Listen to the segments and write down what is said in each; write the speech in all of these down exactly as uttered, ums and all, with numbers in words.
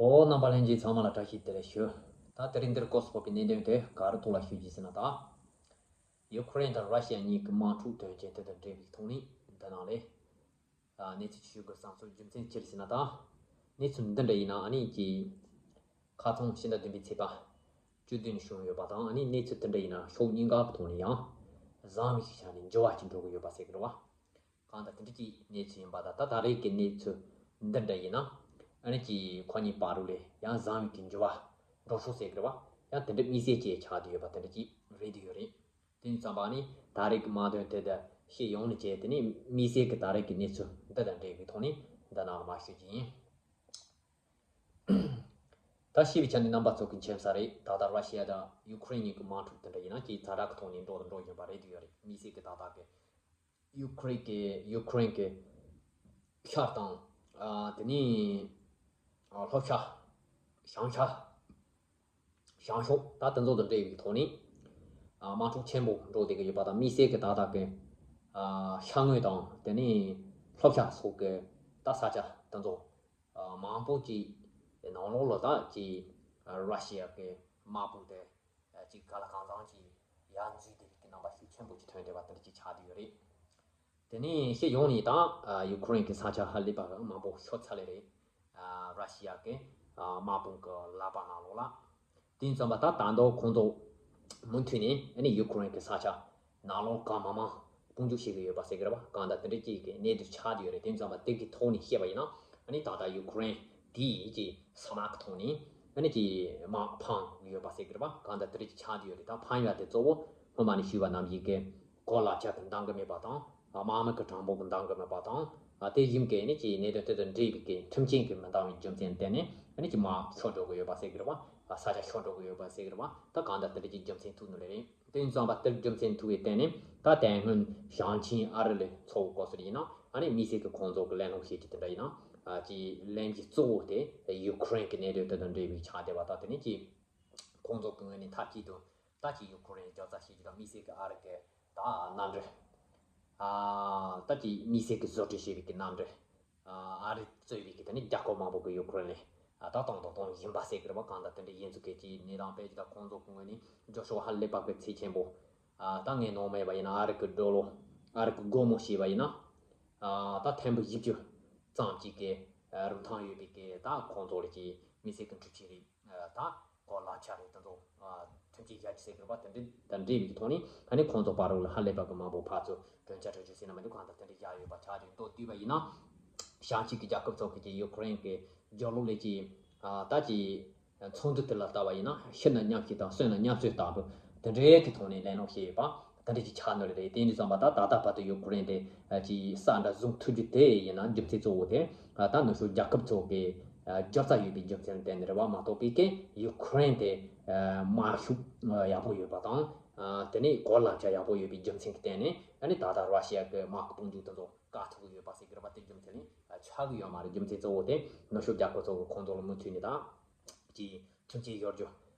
ཨོ། རྣམ་པ་ལྷན་རྒྱས་ཚང་མ་ལ་བཀྲ་ཤིས་བདེ་ལེགས་ཞུ། ད་དེ་རིང་འདིར་སྐོར་སུ་ཕོག་པའི་གནད་དོན་དེ་ག་རུ་ཐོག་ལ་ཞུ་རྒྱུ་ཟེར་ན། ད་ཡུ་ཁུ་རེན་དང་ར་ཤི་ཡ་གཉིས་ཀྱི་དམག་འཁྲུག་དོན་རྐྱེན་དེ་དང་འབྲེལ་བའི་ཐོག་ནས་འདི་ནང་ལས་ཨ་གནས་ཚུལ་ཞུ་དགོས་བསམ་སོང་། རྒྱུ་མཚན་ཅི་རེད་ཟེར་ན། ད་གནས་ཚུལ་འདི་འདྲ་ཡིན་ན། ཨ་ནི་ཀྱི་ཁ་སང་ཕྱི་ཟླ་བདུན་པའི་ཚེས་པ་བཅུ་བདུན་བྱུང་ཡོད་པ་དང་། ཨ་ནི་གནས་ཚུལ་དེ་འདྲ་ཡིན་ན་ཕྱོགས་གཉིས་ཀ་གི་ཐོག་ནས་ཡང་བཟང་བའི་ཤུགས་ཆ་ནས་འགྱུར་བ་ཅིག་འགྲོ་གི་ཡོད་པ་ཟེར་གི་རེད་བ། གང་ལྟར་དེ་འདྲ་གྱི་གནས་ཚུལ་ཡིན་པ་དང་། ད་ད་རེས་ཀྱི་གནས་ཚུལ་འདི་འདྲ་ཡིན་ན། ཨ་ནི་ཀྱི་ཁོ་གཉིས་བར་དུ་ལས་ཡང་བཟང་བའི་གི་འགྱུར་བ་འགྲོ་ཤོག་ཟེར་གི་རེད་བ། ཡང་དེ་འདྲ་དམིགས་བསལ་གྱི་ཆགས་བསྡད་ཡོད་པ་དེ་འདྲ་ཅིག་རེད་དུ་ཡོད་རེད། དེ་ཡིན་ཙམ་པ་ནི་ད་རེས་ཀྱི་དམག་དོན་དེ་དང་ཤེས་ཡོང་ནས་བྱས། དེ་ནི་དམིགས་བསལ་གྱི་ད་རེས་ཀྱི་གནས་ཚུལ་འདི་དང་འབྲེལ་བའི་ཐོག་ནས་འདི་ནང་ལ་མར་ཞུ་རྒྱུ་ཡིན། ད་ཤེས་པའི་ཆ་ནས་རྣམ་པ་ཚོ་གི་མཁྱེན་གསལ་རེད། ད་ལྟ་ར་ཤི་ཡ་དང་ཡུ་ཁུ་རེན་གཉིས་ཀྱི་དམག་འཁྲུག་དེ་འདྲ་ཡིན་ན་ཀྱི་ཛ་དྲག་གི་ཐོག་ནས་འགྲོ་དང་འགྲོ་བཞིན་པ་རེད་དུ་ཡོད་རེད། དམིགས་བསལ་གྱི་ད་ལྟ་གི་ཡུ་ཁུ་རེན་གྱི་ཡུ་ཁུ་རེན་གྱི་ཤར་དང་། ཨ་དེ་ནས་ཨ་ལྷོ་ཤར། བྱང་ཤར། བྱང་ཕྱོགས། ད་དེ་ཚོ་དང་འབྲེལ་བའི་ཐོག་ནས་ཨ་དམག་འཁྲུག་ཆེན་པོ་འགྲོ་བསྡད་ཀྱི་ཡོད་པ་དང་། དམིགས་བསལ་གྱི་ད་ལྟ་གི་ཨ་ཤར་ངོས་དང་དེ་ནས་ལྷོ་ཤར་སོགས་ཀྱི་ད་ས་ཆ་དེ་ཚོ་ཨ་མང་པོ་ཅིག་ནང་ལོགས་ལ་ད་ཅིག་ཨ་ར་ཤི་ཡ་གི་དམག་དཔུང་དེ་ཅིག་ག་ལ་གང་འཚམ་ཅིག་ཡར་འཛུལ་བསྡད་པའི་གི་རྣམ་པ་ཤུགས་ཆེན་པོ་ཅིག་ཐོན་བསྡད་པ་དེ་འདྲ་ཅིག་ཆགས་བསྡད་ཡོད་རེད། དེ་ནས་ཤེས་ཡོང་ནས་ད་ཨ་ཡུ་ཁུ་རེན་གྱི་ས་ཆ་ཧ་ལས་པ་མང་པོ་ཤོར་ཚར་ལེ་རེད། ཨ་ར་ཤི་ཡ་གི་ཨ་དམག་དཔུང་གི་ལག་པ་ནང་ལོགས་ལ། དེ་ཡིན་ཙམ་པ་ད་ད་ལྟ་ཁོང་ཚོ་མུ་མཐུད་ནས་ཨ་ནི་ཡུ་ཁུ་རེན་གྱི་ས་ཆ་ནང་ལོགས་གང་མང་མང་དཔུང་འཇུག་བྱེད་ཀྱི་ཡོད་པ་ཟེར་གི་རེད་བ། གང་ལྟར་དེ་འདྲ་ཅིག་གི་གནས་ཚུལ་ཆགས་བསྡད་ཡོད་རེད། དེ་ཡིན་ཙམ་པ་དེ་གི་ཐོག་ནས་བཤད་པ་ཡིན་ན། ཨ་ནི་ད་ལྟ་ཡུ་ཁུ་རེན་དེ་ཡི་གི་ས་དམག་གི་ཐོག་ནས་ཨ་ནི་ཀྱི་དམག་འཕང་ཡོད་པ་ཟེར་གི་རེད་བ། གང་ལྟར་དེ་འདྲ་ཅིག་ཆགས་བསྡད་ཡོད་རེད། ད་འཕང་ཡ་དེ་གཙོ་བོ་སྔོན་མ་ནས་ཞུས་པ་ནང་བཞིན་གྱི་གོ་ལག་ཆ་གི་འདང་གི་མེད་པ་དང་། དམག་མི་གི་གྲངས་འབོར་གྱི་འདང་གི་མེད་པ་དང་། ཨ་དེ་བཞིན་གྱི་ནི་ཀྱི་གནད་དོན་དེ་དང་འབྲེལ་བའི་གི་མཐུན་རྐྱེན་གྱི་མི་འདང་བའི་རྒྱུ་མཚན་བརྟེན་ནས། ཨ་ནི་ཀྱི་དམག་ཤོར་འགྲོ་གི་ཡོད་པ་ཟེར་གི་རེད་བ། ཨ་ས་ཆ་ཤོར་འགྲོ་གི་ཡོད་པ་ཟེར་གི་རེད་བ། ད་གང་ལྟར་དེ་འདྲ་ཀྱི་རྒྱུ་མཚན་ཐུག་ནི་རེད། དེ་ཡིན་ཙང་བ་དེར་རྒྱུ་མཚན་ཐུག་པའི་སྟེང་ནས། ད་དེ་སྔོན་ཞང་ཆིན་ཨ་རི་ལ་ཚོགས་སྐབས་སུ་ཡིན་ན། ཨ་ནི་དམིགས་བསལ་གྱི་ཁོང་ཚོ་གི་གླེང་སློང་བྱེད་ཀྱི་དེ་འདྲ་ཡིན་ན། ཨ་ཀྱི་གླེང་གཞི་གཙོ་བོ་དེ་ཡུ་ཁུ་རེན་གྱི་གནད་དོན་དེ་དང་འབྲེལ་བའི་ཆགས་བསྡད་པ་དང་། དེ་ནས་ཀྱི་ཁོང་ཚོ་གི་ངོས་ནས་མཐའ་གཅིག་ཏུ་ད་ཀྱི་ཡུ་ཁུ་རེན་རྒྱབ་རྩ་བྱེད་ཀྱི་དང་། དམིགས་བསལ་གྱི་ཨ་རི་གི་ད་མནའ་འབྲེལ། ཨ་ད་ཀྱི་དམིགས་བསལ་གྱི་བཟོ་སྐྲུན་བྱས་པའི་གི་མནའ་འབྲེལ། ཨ་ཨ་རི་གཙོས་པའི་གི་དེ་ནི་རྒྱལ་ཁབ་མང་པོ་གི་ཡུ་ཁུ་རེན་ལ་ཨ་ད་གཏོང་དང་གཏོང་བཞིན་པ་ཟེར་གི་རེད་བ། གང་ལྟར་དེ་འདྲ་ཡིན་ཚུལ་གྱི་ཀྱི་གནས་སྟངས། དཔེ་ཅིག་ད་ཁོང་ཚོ་གི་ངོས་ནས་རྒྱབ་སྐྱོར་ཧ་ལས་པ་གི་ཚད་ཆེན་པོ། ཨ་ད་ངས་ནོར་མེད་པ་ཡིན་ན། ཨ་རི་གི་ཌོ་ལར། ཨ་རི་གི་སྒོར་མོ་བྱས་པ་ཡིན་ན། ཨ་ད་ཐེར་འབུམ་བཞི་བཅུ་ཙམ་ཅིག་གི་ཨ་རིན་ཐང་ཡོད་པའི་གི་ད་ཁོང་ཚོ་ལ་ཀྱི་དམིགས་བསལ་གྱི་འཕྲུལ་ཆས་རིགས། ཨ་ད་གོ་ལག་ཆ་རིགས་དེ་ཚོ་ཨ་ཐོན་སྐྱེད་བྱ་རྒྱུ་ཟེར་གི་རེད་བ། དེ་འདྲ་དང་འབྲེལ་བའི་ཐོག་ནས། ཨ་ནི་ཁོང་ཚོ་བར་ལ་ཧ་ལས་པ་གི་མང་པོ་ཕར་ཚུར་གྲོས་འཆར་གྲོས་ཆོད་ཟེར་ན་མི་འདུག་གང་ལྟར་དེ་འདྲ་བཞག་ཡོད་པ་ཆགས་ཀྱི་འདུག། བསྡུས་པ་ཡིན་ན། བྱང་ཕྱོགས་ཀྱི་རྒྱལ་ཁབ་ཚོ་གི་ཀྱི་ཡུ་ཁུ་རེན་གྱི་རྒྱབ་ལོགས་ལ་ཀྱི་ཨ་ད་ཀྱི་ཚོགས་འདུ་དེ་ལ་ལྟ་བ་ཡིན་ན། ཤི་ན་མཉམ་ཤི་དང་གསོན་ན་མཉམ་གསོན་ལྟ་བུ་དེ་འདྲའི་གི་ཐོག་ནས་གླེང་སློང་བྱས་ཡོད་པ་དེ་འདྲ་ཅིག་ཆགས་ནི་རེད། དེ་ཡིན་དུས་ཙམ་པ་ད་ད་ལྟ་བར་དུ་ཡུ་ཁུ་རེན་དེ་ཨ་ཀྱི་ས་འདྲ་བཟུང་ཐུབ་རྒྱུ་དེ་ཡིན་ན། རྒྱུ་མཚན་གཙོ་བོ་དེ་ཨ་ད་ནུབ་ཕྱོགས་རྒྱལ་ཁབ་ཚོ་གི་ཨ་རྒྱབ་རྩ་ཡོད་པའི་རྒྱུ་མཚན་ལ་བརྟེན་ནས་རེད་བ། མ་གཏོགས་པའི་གི་ཡུ་ཁུ་རེན་དེ་ཨ་དམག་ཤུགས་ཡག་པོ་ཡོད་པ་དང་། ཨ་དེ་ནས་གོ་ལག་ཆ་ཡག་པོ་ཡོད་པའི་རྒྱུ་མཚན་གྱི་སྟེང་ནས། ཨ་ནི་ད་ལྟ་ར་ཤི་ཡ་གི་དམག་གི་དཔུང་འཇུག་དེ་ཚོ་བཀག་ཐུབ་ཀྱི་ཡོད་པ་ཟེར་གི་རེད་བ། དེ་རྒྱུ་མཚན་ནི་ཆགས་ཀྱི་ཡོད་མ་རེད། རྒྱུ་མཚན་གཙོ་བོ་དེ་ནུབ་ཕྱོགས་རྒྱལ་ཁབ་ཚོ་གི་ཁོང་ཚོ་ལ་མུ་མཐུད་ནས་ད་ཀྱི་མཐུན་རྐྱེན་ཡོད་རྒྱུ།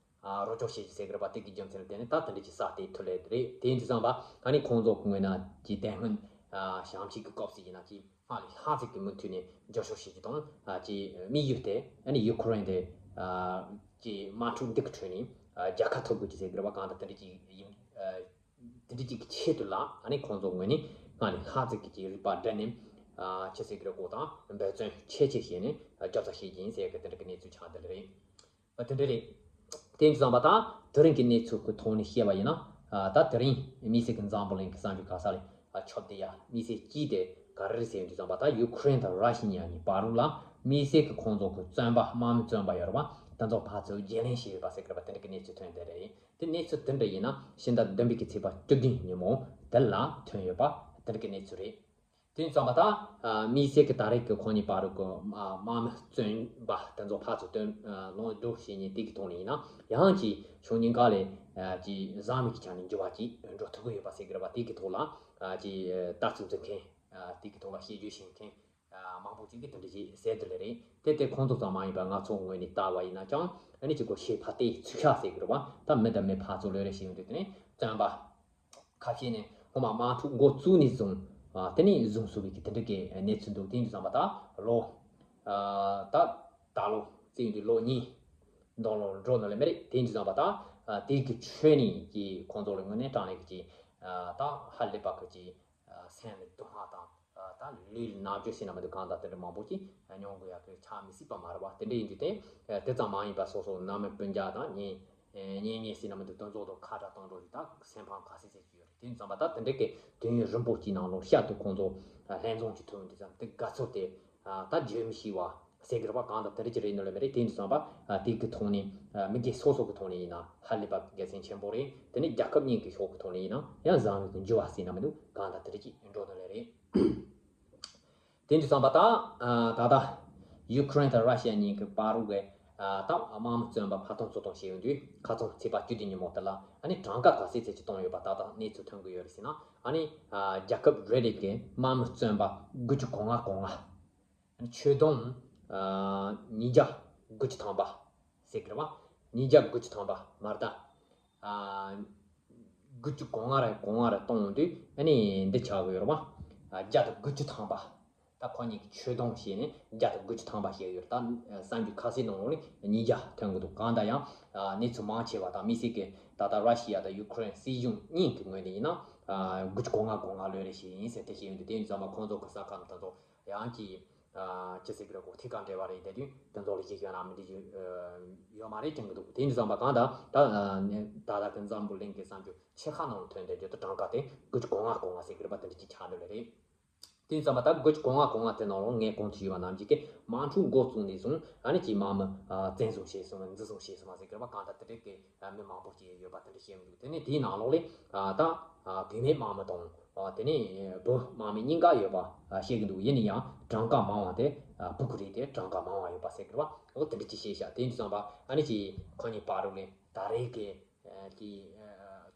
ཨ་རོགས་སྐྱོར་བྱེད་ཀྱི་ཟེར་གི་རེད་བ། དེ་གི་རྒྱུ་མཚན་ལ་བརྟེན་ནས་ད་དེ་འདྲ་ཅིག་ས་དེ་ཐུག་ལེ་རེད། དེ་ཡིན་དུས་ཙམ་པ་ཨ་ནི་ཁོང་ཚོ་གི་ངོས་ན་ཀྱི་དེ་སྔོན་ཨ་ཞང་ཕྱི་གི་སྐབས་སུ་ཡིན་ན་ཀྱི་སྔར་ལས་ལྷག་ཙམ་གྱི་མུ་མཐུད་ནས་རྒྱབ་སྐྱོར་བྱེད་རྒྱུ་དང་། ཨ་ཀྱི་དམིགས་ཡུལ་དེ་ཨ་ནི་ཡུ་ཁུ་རེན་དེ་ཨ་ཀྱི་དམག་འཁྲུག་འདི་གི་ཁྲོད་ནས་ཨ་རྒྱལ་ཁ་ཐོབ་དགོས་ཀྱི་ཟེར་གི་རེད་བ། གང་ལྟར་དེ་འདྲ་ཅིག་ཡིན། ཨ་དེ་འདྲ་ཅིག་གི་ཆེད་དུ་ལ་ཨ་ནི་ཁོང་ཚོ་ངོས་ནས་སྔར་ལས་ལྷག་ཙམ་གྱི་ཀྱི་རིག་པ་སྒྲིལ་ནས། ཨ་ཆེ་ཟེར་གི་རེད་གོ། དང་འབད་བརྩོན་ཆེ་ཆེ་བྱས་ནས་རྒྱབ་རྩ་བྱེད་ཀྱི་ཡིན་ཟེར་གི་དེ་འདྲ་གི་གནས་ཚུལ་ཆགས་བསྡད་ལེ་རེད། ཨ་དེ་འདྲ་རེད། དེ་ཡིན་དུས་ཙམ་པ་ད་དེ་རིང་གི་གནས་ཚུལ་གི་ཐོག་ནས་བཤད་པ་ཡིན་ན། ཨ་ད་དེ་རིང་དམིགས་བསལ་གྱི་འཛམ་བུ་གླིང་གི་གསར་འགྱུར་ག་ས་ལ་ཨ་ཁྱབ་བསྡད་ཡ་དམིགས་བསལ་གྱི་དེ་ག་རེ་རེད་ཟེར་དུས་ཙམ་པ། ད་ཡུ་ཁུ་རེན་དང་ར་ཤི་ཡ་གཉིས་བར་ལ་དམིགས་བསལ་གྱི་ཁོང་ཚོ་གི་བཙོན་པ། དམག་མི་བཙོན་པ་ཡོད་རེད་བ། དེ་ཚོ་ཕར་ཚུར་བརྗེ་ལེན་བྱས་ཡོད་པ་ཟེར་གི་རེད་བ། དེ་འདྲ་གི་གནས་ཚུལ་ཐོན་བསྡད་རེད། དེ་གནས་ཚུལ་དེ་འདྲ་ཡིན་ན། ཕྱི་ཟླ་བདུན་པའི་གི་ཚེས་པ་བཅུ་བདུན་ཉིན་མོ་དེ་ལ་ཐོན་ཡོད་པ་དེ་འདྲ་གི་གནས་ཚུལ་རེད། དེ་ཙམ་པ་ད་ཨ་དམིགས་བསལ་གྱི་ད་རེས་ཀྱི་ཁོང་གཉིས་བར་དུ་གི་ཨ་དམག་མི་བཙོན་པ་དེ་ཚོ་ཕར་ཚུར་བཏོན་ཨ་ལོངས་སྤྱོད་བྱེད་མཁན་དེ་གི་ཐོག་ནས་ཡིན་ན། ཡང་ཅིག་ཕྱོགས་གཉིས་ཀ་ལས་ཨ་ཅིག་བཟང་བའི་གི་ཆ་ནས་འགྱུར་བ་ཅིག་འགྲོ་ཐུབ་ཀྱི་ཡོད་པ་ཟེར་གི་རེད་བ། དེ་གི་ཐོག་ལ་ཨ་ཅིག་ལྟ་ཚུལ་འཛིན་མཁན་ཨ་དེ་གི་ཐོག་ལ་དཔྱད་བརྗོད་བྱེད་མཁན་ཨ་མང་པོ་ཅིག་གིས་དེ་འདྲ་ཅིག་ཟེར་དེ་ལེ་རེད། དེ་དེ་ཁོང་ཚོ་ཙམ་མ་ཡིན་པར་ང་ཚོ་ངོས་ནས་ལྟ་བ་ཡིན་ན་ཀྱང་། ཨ་ནི་ཅིག་གོ་ཤེས་ཕ་དེ་ཚུགས་ཤག་ཟེར་གི་རེད་བ། ད་མི་དང་མི་ཕར་ཚུར་ལོས་རེ་བྱེད་ཡོང་དུས། དེ་ནས་བཙོན་པ་ཁ་ཤས་ནས་སྔོན་མ་དམག་འཁྲུག་འགོ་བཙུགས་ནས་བཟུང་ཨ་དེ་ནས་བཟུང་ཚུགས་པའི་གི་དེ་འདྲ་གི་གནས་ཚུལ་འདུག། དེ་ཡིན་དུས་ཙམ་པ་ད་ལོ་ཨ་ད་ད་ལོ་ བརྩིས་ཡོང་དུས་ལོ་གཉིས་འདོན་ལོ་འགྲོ་ནོ་ལེ་མེ་རེད། དེ་འདྲ་ཙམ་པ་ད་དེ་གི་ཆོས་ནི་ཀྱི་ཁོང་ཚོ་ལ་དངོས་གནས་དྲང་གནས་ཀྱི་ད་ཧ་ལས་པ་གི་ཀྱི་སེམས་ལ་སྡུག་བསྔལ་དང་ད་ལུས་ལ་ན་བཅོས་ཟེར་ན་མི་འདུག་གང་ལྟར་དེ་འདྲ་མང་པོ་ཅིག་མྱོང་དགོས་ཡག་གི་ཆགས་མི་སྲིད་པ་མ་རེད་པ། དེ་འདྲ་ཡིན་དུས་དེ་དེ་ཙམ་མ་ཡིན་པ་སོ་སོ་ནང་མི་སྤུན་ཀྱག་དང་གཉེན་གཉེན་ཉེ་ཟེར་ན་མི་འདུག་དེ་ཚོ་དང་ཁ་བྲལ་གཏོང་འགྲོ་རེད། ད་སེམས་ཕམ་ག་ཚད་ཚད་ཅིག་ཡོད་རེད། དེ་ཙམ་པ་ད་དེ་འདྲ་གི་དུས་ཡུན་རིང་པོ་ཅིག་ནང་ལོགས་ཤར་དུ་ཁོང་ཚོ་ལྷན་འཛོམས་ཀྱི་ཐོག་འདི་ཙམ་དེ་དགའ་ཚོར་དེ་ད་བརྗོད་མི་ཤེས་པ་ཟེར་གི་རེད་པ། གང་ལྟར་དེ་འདྲ་ཅིག་རེད་ནོ་ལེ་མེ་རེད། དེ་འདྲ་ཙམ་པ་དེ་གི་ཐོག་ནས་མི་སྒེར་སོ་སོ་གི་ཐོག་ནས་ཡིན་ན་ཧ་ལས་པ་དགེ་མཚན་ཆེན་པོ་རེད། དེ་ནས་རྒྱལ་ཁབ་གཉིས་ཀྱི་ཕྱོགས་ཀྱི་ཐོག་ནས་ཡིན་ན་ཡང་བཟང་བའི་འགྱུར་བ་ཟེར་ན་མི་འདུག་གང་ལྟར་དེ་འདྲ་ཅིག་འགྲོ་ནོ་ལེ་རེད། དེ་འདྲ་ཙམ་པ་ད་ད་ལྟ་ཡུ་ཁུ་རེན་དང་ར་ཤི་ཡ་གཉིས་ཀྱི་བར་དུ་གི་ད་དམག་མི་བཙོན་པ་ཕར་གཏོང་ཚུར་གཏོང་བྱས་ཡོང་དུས་ཁ་རྩང་ཚེས་པ་བཅུ་བདུན་ཉིན་མོ་དེ་ལ་ཨ་ནི་གྲངས་ཀ་ག་ཚད་ཚད་ཅིག་གཏོང་ཡོད་པ་ད་ལྟ་གནས་ཚུལ་ཐོན་གི་ཡོད་རེད་ཟེར་ན། ཨ་ནི་རྒྱལ་ཁབ་རེ་རེ་གི་དམག་མི་བཙོན་པ་དགུ་བཅུ་གོ་ལྔ་གོ་ལྔ། ཨ་ནི་ཆོས་དོན་ཉིས་བརྒྱ་དགུ་བཅུ་ཐམ་པ་ཟེར་གི་རེད་པ། ཉིས་བརྒྱ་དགུ་བཅུ་ཐམ་པ་མ་རེད་ད། དགུ་བཅུ་གོ་ལྔ་རེ་གོ་ལྔ་རེ་གཏོང་དུས་ཨ་ནི་འདི་ཆགས་ཀྱི་ཡོད་རེད་པ། བརྒྱ་དང་དགུ་བཅུ་ཐམ་པ། ད་ཁོ་གཉིས་ཀྱི་ཆོས་དོན་བྱས་ནས་བརྒྱ་དང་དགུ་བཅུ་ཐམ་པ་བཤད་ཡོད་རེད། ད་གསར་འགྱུར་ཁ་གསལ་ནང་ལོགས་ནས་ཉིས་བརྒྱ་ཐོན་གྱི་འདུག་གང་ལྟར་ཡང་གནས་ཚུལ་མང་ཆེ་བ་དང་དམིགས་བསལ་གྱི་ད་ལྟ་ར་ཤི་ཡ་དང་ཡུ་ཁུ་རེན་སྲིད་གཞུང་གཉིས་ཀྱི་ངོས་ནས་ཡིན་ན་དགུ་བཅུ་གོ་ལྔ་གོ་ལྔ་ལོས་རེད་ཞིག་ཡིན་ཟེར་དེ་བཤད་ཡོང་དུས་དེ་ཡིན་ཙང་མ་ཁོང་ཚོ་གི་ས་ཁམས་དེ་ཚོ་ཡང་གི་ཅི་ཟེར་གི་རེད་གོ། ཐད་ཀར་འབྲེལ་བ་རེད། དེ་དུས་དེ་ཚོ་ལ་ཞིག་ཡོད་ན་མི་འདི་ཞིག་ཡོད་མ་རེད་དྲན་གི་འདུག་དེ་ཡིན་ཙང་མ་གང་ལྟར་ད་ད་ལྟ་གི་འཛམ་བུ་གླིང་གི་གསར་འགྱུར་ཆེ་ཁག་ནང་ལ་ཐོན་བསྡད་རྒྱུ་དེ་གྲངས་ཀ་དེ་དགུ་བཅུ་གོ་ལྔ་གོ་ལྔ་ཟེར་གི་རེད་པ། དེ་འདྲ་ཅིག་ཆགས་འདུག་ལེ་རེད། དེ་ཙམ་པ་ད་དགུ་བཅུ་གོ་ལྔ་གོ་ལྔ་དེ་ནང་ལོགས་ངས་གོང་དུ་ཞུས་པ་ནང་བཞིན་གྱི་དམག་འཁྲུག་འགོ་བཙུགས་ནས་བཟུང་ཨ་ནི་ཅིག་དམག་མི་བཙན་བཟུང་བྱས་སོང་། འཛིན་བཟུང་བྱས་སོང་བ་ཟེར་གི་རེད་པ། གང་ལྟར་དེ་འདྲ་གི་མི་མང་པོ་ཅིག་ཡོད་པ་དེ་འདྲ་བཤད་མི་འདུག་དེ་ནས་དེའི་ནང་ལོགས་ལས་ད་བུད་མེད་དམག་མི་དང་དེ་ནས་བུ་དམག་མི་གཉིས་ཀ་ཡོད་པ་བཤད་གི་འདུག་ཡིན་ན་ཡང་གྲངས་ཀ་མང་བ་དེ་བུ་གུ་རེད་དེ་གྲངས་ཀ་མང་བ་ཡོད་པ་ཟེར་གི་རེད་པ། འོ་དེ་འདྲ་ཅིག་བཤད་ཤག་དེ་འདྲ་ཙམ་པ་ཨ་ནི་ཅིག་ཁོ་གཉིས་བར་དུ་ལས་ད་རེས་ཀྱི་ཀྱི་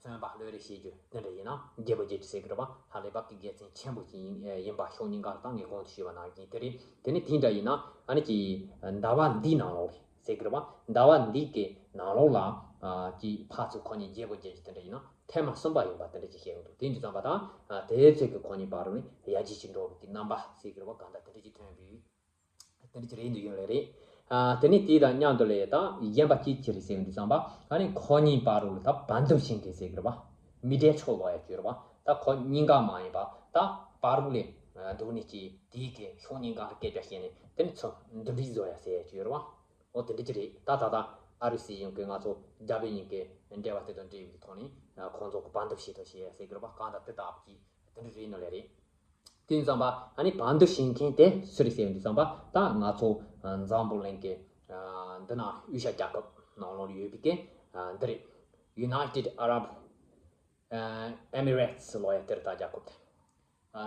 བཙོན་པ་ལོས་རེ་བྱེད་རྒྱུ་དེ་འདྲ་ཡིན་ན་རྒྱལ་པོ་རྒྱལ་རྒྱུ་ཟེར་གི་རེད་པ། ཧ་ལས་པ་གི་དགེ་མཚན་ཆེན་པོ་ཅིག་ཡིན་པ་ཤོག་སྙིང་གར་དང་ངས་གོང་དུ་ཞུས་པ་ནང་བཞིན་དེ་རེད། དེ་ནི་དེ་འདྲ་ཡིན་ན་ཨ་ནི་ཀྱི་ཟླ་བ་འདིའི་ནང་ལོགས་རེད་ཟེར་གི་རེད་པ། ཟླ་བ་འདི་གི་ནང་ལོགས་ལ་ཀྱི་ཕར་ཚུར་ཁོ་གཉིས་རྒྱལ་པོ་རྒྱལ་རྒྱུ་དེ་འདྲ་ཡིན་ན་ཐེངས་མ་གསུམ་པ་ཡིན་པ་དེ་འདྲ་ཅིག་བཤད་ཡོང་འདུག་དེ་འདྲ་ཙམ་པ་དང་དེའི་ཚོད་ཀྱི་ཁོ་གཉིས་བར་དུ་ནི་ཡར་རྒྱས་ཅིག་འགྲོ་བའི་གི་རྣམ་པ་ཟེར་གི་རེད་པ། གང་ལྟར་དེ་འདྲ་ཅིག་ཐོན་པའི། དེ་འདྲ་ཅིག་རེད་འདུག་ཡོད་ལེ་རེད། ཨ་དེ་ནས་དེ་དང་མཉམ་དུ་ལས་ད་གཞན་པ་གཅིག་ཅི་རེད་ཟེར་འདུག་བསམ་པ། ཨ་ནི་ཁོ་གཉིས་བར་དུ་ལ་ད་བར་འདུམ་བྱེད་མཁན་ཟེར་གི་རེད་པ། མི་འབྲེལ་ཕྱོགས་ལོག་ཡ་གྱུར་པ། ད་ཁོ་གཉིས་ཀ་མ་ཡིན་པ་ད་བར་དུ་ལས་འདུག་ནས་ཀྱི་དེའི་གི་ཕྱོགས་གཉིས་ཀ་ལ་སྐད་ཆ་བཤད་ནས་དེ་ནས་ཚུར་འདུམ་འགྲིག་བཟོ་ཡ་ཟེར་ཡ་གྱུར་པ། འོ་དེ་འདྲ་ཅིག་རེད། ད་ད་ད་ཨ་རི་སྲིད་གཞུང་གི་ང་ཚོ་རྒྱ་བོད་གཉིས་ཀའི་འབྲེལ་བ་དེ་དང་འབྲེལ་བའི་ཐོག་ནས་ཁོང་ཚོ་གི་བར་འདུམ་བྱེད་ཐུབ་བྱེད་ཡ་ཟེར་གི་རེད་པ། གང་ལྟར་དེ་ལྟ་བུ་གི་དེ་འདྲ་རེད་ནོ་ལེ་རེད། དེ་ཙམ་པ་ཨ་ནི་བར་འདུམ་བྱེད་མཁན་དེ་སུ་རེད་ཟེར་དུས་ཙམ་པ་ད་ང་ཚོ་འཛམ་བུ་གླིང་གི་འདི་ན་དབུས་ཤར་རྒྱལ་ཁབ་ནང་ལོགས་ཡོད་པའི་གི་འདི་རེད། United Arab Emirates ལོ་ཡ་དེར་ད་རྒྱལ་ཁབ་དེ་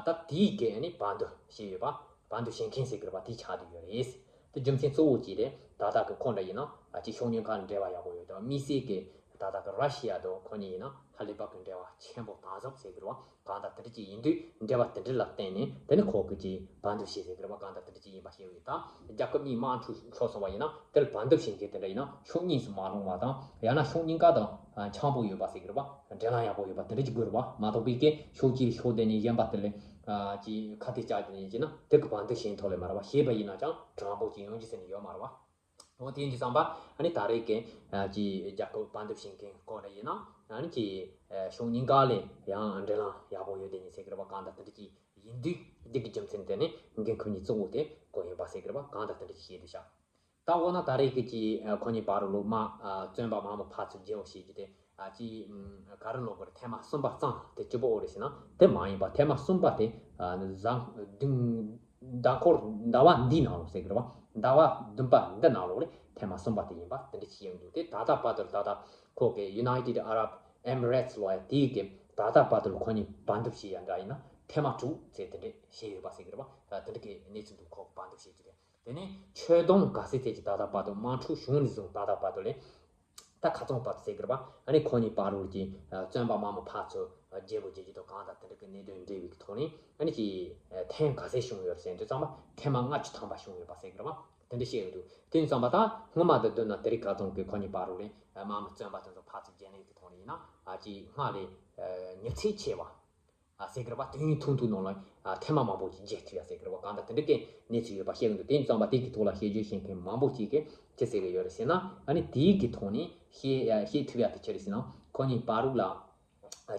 ད་དེའི་གི་ཨ་ནི་བར་འདུམ་བྱས་ཡོད་པ། བར་འདུམ་བྱེད་མཁན་ཟེར་གི་རེད་པ། དེ་ཆགས་བསྡད་ཡོད་རེད། དེ་རྒྱུ་མཚན་གཙོ་བོ་གཅིག་དེ་ད་ལྟ་གི་ཁོ་འདྲ་ཡིན་ན་ཅིག་ཕྱོགས་གཉིས་ཀ་འབྲེལ་བ་ཡག་པོ་ཡོད་དང་དམིགས་བསལ་གི་ད་ལྟ་གི་ར་ཤི་ཡ་དང་ཁོ་གཉིས་ཡིན་ན་ཧ་ལས་པ་གི་འབྲེལ་བ་ཆེན་པོ་དམ་ཟབ་ཟེར་གི་རེད་པ། གང་ལྟར་དེ་འདྲ་ཅིག་ཡིན་དུས་འབྲེལ་བ་དེ་འདྲ་ལ་བརྟེན་ནས་དེ་ནི་ཁོ་གི་ཅིག་བར་འདུམ་བྱས་ཟེར་གི་རེད་པ། གང་ལྟར་དེ་འདྲ་ཅིག་ཡིན་པ་ཤེས་ཡོད། ད་རྒྱལ་ཁབ་གཉིས་དམག་འཁྲུག་ཤོར་སོང་བ་ཡིན་ན་དེར་བར་འདུམ་བྱེད་མཁན་དེ་འདྲ་ཡིན་ན་ཕྱོགས་གཉིས་སུ་མ་ལྷུང་བ་དང་ཡང་ན་ཕྱོགས་གཉིས་ཀ་དང་འཆམ་པོ་ཡོད་པ་ཟེར་གི་རེད་པ། འབྲེལ་ལམ་ཡག་པོ་ཡོད་པ་དེ་འདྲ་ཅིག་དགོས་རེད་པ། མ་གཏོགས་པའི་གི་ཕྱོགས་གཅིག་ཕྱོགས་དེ་ནས་གཞན་པ་དེ་ལས་ཅིག་ཁ་གཏད་བཅག་དེ་ནས་བྱས་ན་དེ་གི་བར་འདུམ་བྱེད་ཐུབ་ལེ་མ་རེད་པ། བྱས་པ་ཡིན་ན་ཀྱང་དྲང་པོ་ཅིག་ཡོང་རྒྱུ་ཟེར་ནས་ཡོད་མ་རེད་པ། འོ་དེ་ཡིན་དུས་ཙམ་པ་ཨ་ནི་ད་རེས་ཀྱི་ཨ་ཀྱི་རྒྱལ་ཁབ་བར་འདུམ་བྱེད་མཁན་སྐོར་རེ་ཡིན་ན་ཨ་ནི་ཀྱི་ཨ་ཕྱོགས་གཉིས་ཀ་ལས་ཡང་འབྲེལ་ལམ་ཡག་པོ་ཡོད་དེ་ཡིན་ཟེར་གི་རེད་པ། གང་ལྟར་དེ་འདྲ་ཅིག་ཡིན་དུས་འདི་གི་རྒྱུ་མཚན་དེ་ནི་འགན་ཁུར་མཁན་གཙོ་བོ་དེ་ཁོ་ཡིན་པ་ཟེར་གི་རེད་པ། གང་ལྟར་དེ་འདྲ་ཅིག་བཤད་འདུག་ཤག་ད་འོ་ན་ད་རེས་ཀྱི་ཀྱི་ཨ་ཁོ་གཉིས་བར་དུ་ལོ་མ་ཨ་བཙོན་པ་དམག་མི་ཕར་ཚུར་བརྗེ་པོ་བྱེད་རྒྱུ་དེ་ཨ་ཀྱི་ཨ་ག་རེ་ལབ་དགོས་རེད། ཐེངས་མ་གསུམ་པ་ཙང་དེ་སྐྱིད་པོ་འོ་རེད་ཟེར་ན་དེ་མ་ཡིན་པ། ཐེངས་མ་གསུམ་པ་དེ་ཨ་ཟླ་བདུན་ཟླ་འཁོར་ཟླ་བ་འདིའི་ནང་ལོགས་ཟེར་གི་རེད་པ། ཟླ་བ་བདུན་པ་འདི་ནང་ལོགས་ལས་ཐེངས་མ་གསུམ་པ་དེ་ཡིན་པ་དེ་འདྲ་ཅིག་ཡོང་འདུག་དེ་ད་ལྟ་བར་དུ་ད་ལྟ་ཁོ་གི་United Arab Emirates ལབ་ཡ་དེའི་གི་ད་ལྟ་བར་དུ་ཁོ་གཉིས་བར་འདུམ་བྱས་ཡ་འདྲ་ཡིན་ན་ཐེངས་མ་དྲུག་ཙམ་དེ་འདྲ་བྱས་ཡོད་པ་ཟེར་གི་རེད་པ། ད་དེ་འདྲ་གི་གནས་ཚུལ་འདུག་ཁོ་བར་འདུམ་བྱས་རྒྱུ་དེ། དེ་ནས་ཆོས་དོན་ག་ཚད་ཚད་ཀྱི་ད་ལྟ་བར་དུ་དམག་འཁྲུག་བྱུང་ནས་བཟུང་ད་ལྟ་བར་དུ་ལས་ད་ཁ་ཚང་བར་དུ་ཟེར་གི་རེད་པ། ཨ་ནི་ཁོ་གཉིས་བར་དུ་ཀྱི་བཙོན་པ་དམག་མི་ཕར་ཚུར་བརྗེ་པོ་བརྗེ་རྒྱུ་དང་གང་དང་དེ་འདྲ་གི་གནད་དོན་འབྲེལ་བའི་ཐོག་ནས་ཨ་ནི་ཀྱི་ཐེངས་ག་ཚད་བྱུང་ཡོད་ཟེར་དུས་ཙམ་པ་ཐེངས་མ་ལྔ་བཅུ་ཐམ་པ་བྱུང་ཡོད་པ་ཟེར་གི་རེད་པ། དེ་འདྲ་བཤད་ཡོད་འདུག་དེ་ཙམ་པ་ད་སྔོན་མ་དང་བསྡུར་ན་དེ་རིང་ཁ་ཚང་གི་ཁོ་གཉིས་བར་དུ་ལས་དམག་མི་བཙོན་པ་དེ་ཚོ་ཕར་ཚུར་བརྗེ་ནས་ཀྱི་ཐོག་ནས་ཡིན་ན་ཨ་ཀྱི་སྔར་ལས་མྱུར་ཚད་ཆེ་བ། ཟེར་གི་རེད་པ། དུས་ཡུན་ཐུང་ཐུང་ནང་ལ་ཐེངས་མ་མང་པོ་ཅིག་མཇལ་ཐུབ་ཡ་ཟེར་གི་རེད་པ། གང་ལྟར་དེ་འདྲ་གི་གནས་ཚུལ་ཡོད་པ་བཤད་གི་འདུག་དེ་ཡིན་ཙང་པ་དེ་གི་ཐོག་ལ་དཔྱད་བརྗོད་བྱེད་མཁན་མང་པོ་ཅིག་གིས་ཅི་ཟེར་གི་ཡོད་རེད་ཟེར་ན། ཨ་ནི་དེའི་གི་ཐོག་ནས་བཤད་བཤད་ཐུབ་ཡ་དེ་ཅི་རེད་ཟེར་ན། ཁོ་གཉིས་བར་དུ་ལ་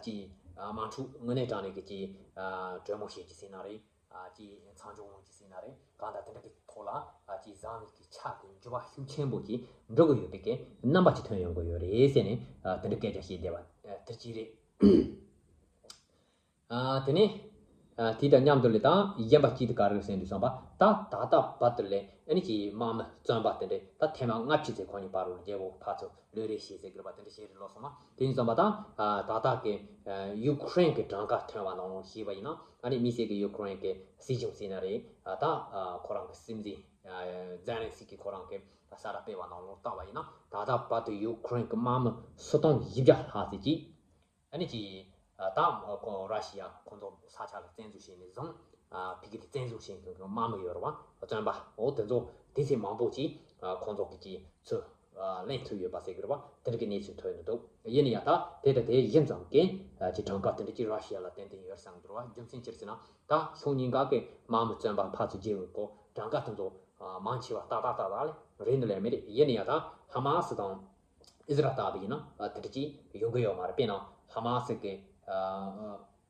ཅིག་དམག་འཁྲུག་དངོས་གནས་དྲང་གནས་གི་ཅིག་གྲོས་མོལ་བྱེད་ཀྱི་ཟེར་ན་རེད། ཅིག་མཚམས་འཇོག་ཡོང་གི་ཟེར་ན་རེད། གང་ལྟར་དེ་འདྲ་གི་ཐོག་ལ་ཅིག་བཟང་མི་གི་ཆ་གི་འགྱུར་བ་ཤུགས་ཆེན་པོ་ཅིག་འགྲོ་གི་ཡོད་པའི་གི་རྣམ་པ་ཅིག་ཐོན་ཡོང་གི་ཡོད་རེད་ཟེར་ནས་དེ་འདྲ་སྐད་ཆ་བཤད་བསྡད་པ་དེ་ཅི་རེད། ཨ། དེ་ནས་ཨ། དེ་དང་མཉམ་དུ་ལས་ད་གཞན་པ་གཅིག་དེ་ག་རེ་ཟེར་འདུག་བསམ་པ། ད་ད་ལྟ་བར་དུ་ལས་ཨ་ནི་ཅིག་དམག་མི་བཙོན་པ་དེ་འདྲས་ད་ཐེངས་མ་ལྔ་བཅུ་ཙམ་ཁོ་གཉིས་བར་དུ་རྒྱལ་པོ་ཕར་ཚུར་ལོས་རེས་བྱས་ཟེར་དགོས་པ་དེ་འདྲ་བྱས་རེད་ལོ་སོང་ན། དེ་ཡིན་བསམ་པ་ད་ཨ། ད་ལྟ་གི་ཨ། ཡུ་ཁུ་རེན་གི་གྲངས་ཀ་ཐོན་པ་ནང་ལོགས་ཤེས་པ་ཡིན་ན། ཨ་ནི་དམིགས་བསལ་གི་ཡུ་ཁུ་རེན་གི་སྲིད་གཞུང་ཟེར་ན་རེད། ཨ། ད་ཨ། ཁོ་རང་གི་སྲིད་འཛིན་ཨ། ཛེ་ལན་སི་ཀི་ཁོ་རང་གི་གསར་པ་སྤེལ་བ་ནང་ལོགས་བལྟས་པ་ཡིན་ན། ད་ལྟ་བར་དུ་ཡུ་ཁུ་རེན་གི་དམག་མི་སུམ་སྟོང་བཞི་བརྒྱ་ལྷག་ཙམ་ཅིག་ཨ་ནི་ཅིག་ད་ཁོ་ར་ཤི་ཡ་ཁོང་ཚོ་ས་ཆ་ལ་བཙན་འཛུལ་བྱས་ནས་བཟུང་། ཕ་གི་དེ་བཙན་བཟུང་བྱས་མཁན་གྱི་དམག་མི་ཡོད་རེད་བ། བཙོན་པ་འོ་དེ་ཚོ་དེ་ཚོ་མང་པོ་ཅིག་ཁོང་ཚོ་གི་ཅིག་ཚུར་ལེན་ཐུབ་ཡོད་པ་ཟེར་གི་རེད་བ། དེ་འདྲ་གི་གནས་ཚུལ་ཐོན་ཡོང་འདུག་ཡིན་ན་ཡང་ད་དེ་དང་དེ་བཞིན་ཙམ་གྱི་ཅིག་གྲངས་ཀ་དེ་འདྲ་ཅིག་ར་ཤི་ཡ་ལ་ཏན་ཏན་ཡོད་བསམ་གི་རེད་བ། རྒྱུ་མཚན་ཅི་རེད་ཟེར་ན། ད་ཕྱོགས་གཉིས་ཀ་གི་དམག་མི་བཙོན་པ་ཕར་ཚུར་བརྗེ་བའི་སྐོར་གྲངས་ཀ་དེ་ཚོ་མང་ཆེ་བ་ཏག་ཏག་ཏག་ཏག་ལས་རེད་འདུག་ལས་མེད་རེད། ཡིན་ན་ཡང་ད་ཧ་མ་སི་དང་། ཨི་ཟི་རལ་ལྟ་བུ་ཡིན་ན་དེ་འདྲ་ཅིག་ཡོང་གི་ཡོད་མ་རེད། དཔེར་ན་ཧ་མ་སི་གི་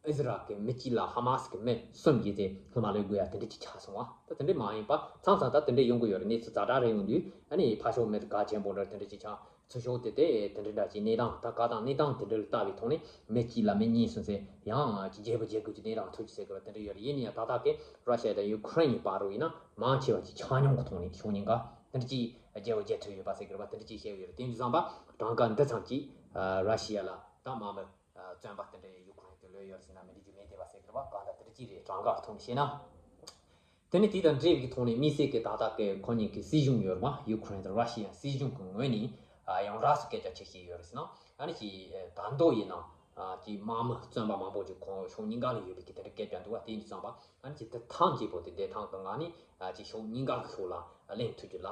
ཨི་ཟི་རལ་གི་མི་གཅིག་ལ་ཧ་མ་སི་གི་མི་གསུམ་བརྒྱད་དེ་སློབ་མ་ལོས་དགོས་ཡ་དེ་འདྲ་ཅིག་ཆགས་སོང་བ། ད་དེ་འདྲ་མ་ཡིན་པ་མཚམས་མཚམས་ད་དེ་འདྲ་ཡོང་གི་ཡོད་རེད། གནས་ཚུལ་ཛ་དྲག་རེ་ཡོང་དུས་ཨ་ནི་ཕར་ཕྱོགས་མི་ག་ཆེན་པོ་འདྲ་དེ་འདྲ་ཅིག་ཆགས། ཚུར་ཕྱོགས་དེ་དེ་དེ་འདྲ་འདྲ་ཅིག་གནས་སྟངས་ད་ག་དང་གནས་སྟངས་དེ་འདྲ་ལ་ལྟ་བའི་ཐོག་ནས་མི་གཅིག་ལ་མི་གཉིས་གསུམ་ཟེར་ཡང་ཅིག་བརྗེ་པོ་བརྗེ་དགོས་ཀྱི་གནས་སྟངས་ཐུག་ཅིག་ཟེར་གི་བ་དེ་འདྲ་ཡོད་རེད། ཡིན་ན་ཡང་ད་ལྟ་གི་ར་ཤི་ཡ་དང་ཡུ་ཁུ་རེན་གཉིས་བར་དུ་ཡིན་ན་མང་ཆེ་བ་ཅིག་ཆ་སྙོམས་ཀྱི་ཐོག་ནས་ཕྱོགས་གཉིས་ཀ་དེ་འདྲ་ཅིག་རྒྱལ་བ་རྒྱལ་ཐུབ་ཡོད་པ་ཟེར་གི་རེད་པ། དེ་འདྲ་ཅིག་བཤད་ཡོད་རེད། དེ་འདྲ་བསམ་པ་གྲངས་ཀ་འདི་ཙམ་ཅིག་ར་ཤི་ཡ་ལ་ད་དམག་མི་བཙོན་པ་དེ་འདྲ་ཡུ་ཁུ་རེན་དུ་ལོས་ཡོད་ཟེར་ན་མི་འགྲིག་རྒྱུ་མེད་བསྡད་པ་ཟེར་གི་རེད་པ། གང་ལྟར་དེ་འདྲ་ཅིག་རེད། གྲངས་ཀ་ཐོག་ནས་བཤད་ན། དེ་ནི་དེ་དང་འབྲེལ་བའི་ཐོག་ནས་དམིགས་བསལ་གྱི་ད་ལྟ་གི་ཁོ་གཉིས་ཀྱི་སྲིད་གཞུང་ཡོད་རེད་པ། ཡུ་ཁུ་རེན་དང་ར་ཤི་ཡ་སྲིད་གཞུང་གི་ངོས་ནས་ཡང་ར་སུ་སྐད་ཆ་ཅི་བཤད་ཡོད་རེད་ཟེར་ན། ཨ་ནི་ཅིག་ད་དུང་ཡིན་ན་ཅིག་དམག་མི་བཙོན་པ་མང་པོ་ཅིག་ཁོང་ཕྱོགས་གཉིས་ཀ་ལ་ཡོད་པའི་གི་དེ་འདྲ་སྐད་ཆ་འདུག་བ། དེ་ཡིན་དུས་ཙམ་པ་ཨ་ནི་ཅིག་དེ་ཐག་ཉེ་པོ་དེ་བསྡད་སྟངས་ཀྱི་ངང་ནས་ཅིག་ཕྱོགས་གཉིས་ཀ་གི་ཕྱོགས་ལ་གླེང་ཐུབ་རྒྱུ་ལ་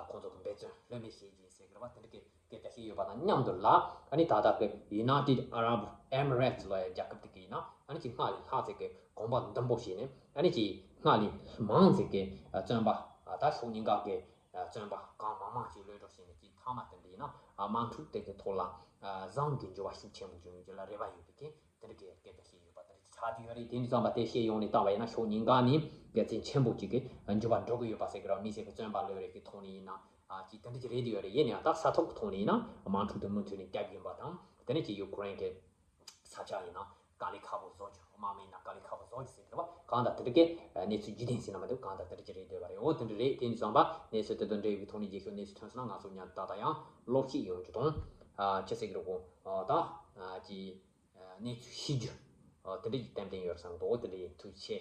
ཁོང་ཚོ་གི་འབད་བརྩོན་ལྷོད་མེད་བྱེད་ཀྱི་ཡིན་ཟེར་གི་རེད་བ། དེ་འདྲ་གི་སྐད་ཆ་བཤད་ཡོད་པ་དང་མཉམ་དུ་ལ། ཨ་ནི་ད་ལྟ་གི་United Arab Emirates ལབ་ཡ་རྒྱལ་ཁབ་དེ་གི་ཡིན་ན་ཨ་ནི་ཅིག་སྔར་ལས་ལྷག་ཙམ་གི་གོམ་པ་མདུན་སྤོ་བྱས་ནས། ཨ་ནི་ཅིག་སྔར་ལས་མང་ཙམ་གི་བཙོན་པ་ད་ཕྱོགས་གཉིས་ཀ་གི་བཙོན་པ་གང་མང་མང་ཞིག་གློད་གྲོལ་བྱས་ནས། ཅིག་མཐའ་མ་དེ་འདྲ་ཡིན་ན་དམག་འཁྲུག་དེ་གི་ཐོག་ལ་བཟང་གི་འགྱུར་བ་ཤུགས་ཆེན་པོ་འབྱུང་རྒྱུ་ལ་རེ་བ་ཡོད་པའི་གི་དེ་འདྲ་གི་སྐད་ཆ་བཤད་ཡོད་པ་དེ་འདྲ་ཆགས་བསྡད་ཡོད་རེད། དེ་འདྲ་ཙམ་པ་དེ་བཤད་ཡོང་ནས་བལྟས་པ་ཡིན་ན་ཕྱོགས་གཉིས་ཀ་ནས་དགེ་མཚན་ཆེན་པོ་ཅིག་གི་འགྱུར་བ་འགྲོ་གི་ཡོད་པ་ཟེར་གི་རེད། དམིགས་བསལ་གི་བཙོན་པ་གློད་རེས་ཀྱི་ཐོག་ནས་ཡིན་ན། ཨ། ཅིག་དེ་འདྲ་ཅིག་རེད་དེ་ཡོད་རེད། ཡིན་ནའང་ད་ས་ཐོག་གི་ཐོག་ནས་ཡིན་ན་དམག་འཁྲུག་དེ་མུ་མཐུད་ནས་བརྒྱབ་ཡིན་པ་དང་། དེ་ནས་ཅིག་ཡུ་ཁུ་རེན་གྱི་ས་ཆ་ཡིན་ན་དཀའ་ལས་ཁག་པོ་བཟོ་རྒྱུ། དམག་མི་ཡིན་ན་དཀའ་ལས་ཁག་པོ་བཟོ་རྒྱུ་ཟེར་གི་རེད་བ། གང་ལྟར་དེ་འདྲ་གི་གནས་ཚུལ་བརྒྱུད་ལྡན་ཟེར་ན་མི་འདུག་གང་ལྟར་དེ་འདྲ་ཅིག་རེད་འདོད་པ་རེད། འོ་དེ་འདྲ་རེད། དེ་ནས་བསམ་པ་གནས་ཚུལ་དེ་དང་འབྲེལ་བའི་ཐོག་ནས་རྗེས་ཤོད་གནས་ཚུལ་ཐོན་སོང་ན་ང་ཚོ་མཉམ་དུ་ད་ལྟ་ཡང་ལོག་ཤིག་ཡོང་རྒྱུ་དང་། ཨ། ཅི་ཟེར་གི་རེད་གོ། ཨ། ད་ཨ་ཅིག་ཨ་གནས་ཚུལ་ཤེས་རྒྱུ་ཨ་དེ་འདྲ་ཅིག་ཏན་ཏན་ཡོད་རེད་བསམ་གི་འདུག་འོ་དེ་འདྲ་ཡིན། ཐུགས་རྗེ་ཆེ།